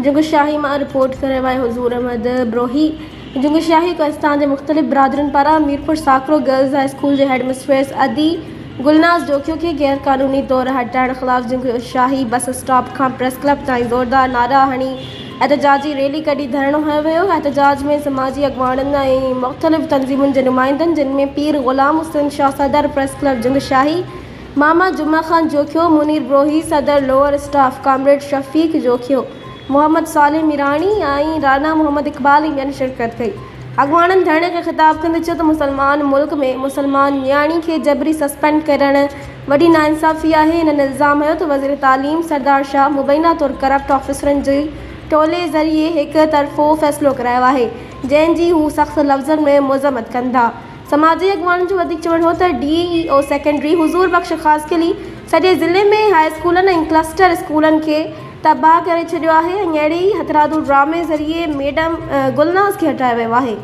جنگشاهي مان رپورٽ ڪري رهيو آهي حضور احمد بروهي. جنگشاهي ڪوهستان جي مختلف برادرين پاران Mirpur Sakro girls high school جي هيڊ مسٽريس ادي گلناز جوکيو کي غير قانوني طور هٽائڻ خلاف جنگشاهي بس اسٽاپ کان پريس ڪلب تائين زوردار نعرا هڻي احتجاجي ريلي ڪڍي ڌرڻو هنيو ويو. احتجاج ۾ سماجي اڳواڻن ۽ مختلف تنظيمن جي نمائندن جن ۾ پير غلام حسين شاهه صدر پريس ڪلب جنگشاهي، ماما جمعه خان جوکيو، منير بروهي، صدر lower staff comrade Shafiq Jokhio, Muhammad Saleh Mirani ۽ Rana Muhammad Iqbal ۽ ٻين شرڪت ڪئي. اڳواڻن ڌرڻي کي خطاب ڪندي چيو ته مسلمان ملڪ ۾ مسلمان نياڻي کي جبري سسپينڊ ڪرڻ وڏي ناانصافي آهي. هنن الزام هنيو ته وزير تعليم سردار شاهه مبينا طور ڪرپٽ آفيسرن جي ٽولي ذريعي هڪ طرفو فيصلو ڪرايو آهي جنهن جي هو سخت لفظن ۾ مذمت ڪن ٿا. سماجي اڳواڻن جو وڌيڪ چوڻ هو ته D E O secondary Huzoor Bakhsh Khaskheli سڄي ضلعي ۾ هاء اسڪولن ۽ ڪلسٽر اسڪولن کي تباهه ڪري ڇڏيو آهي ۽ اهڙي ئي هٿرادو ڊرامي ذريعي ميڊم گلناز کي هٽايو ويو آهي.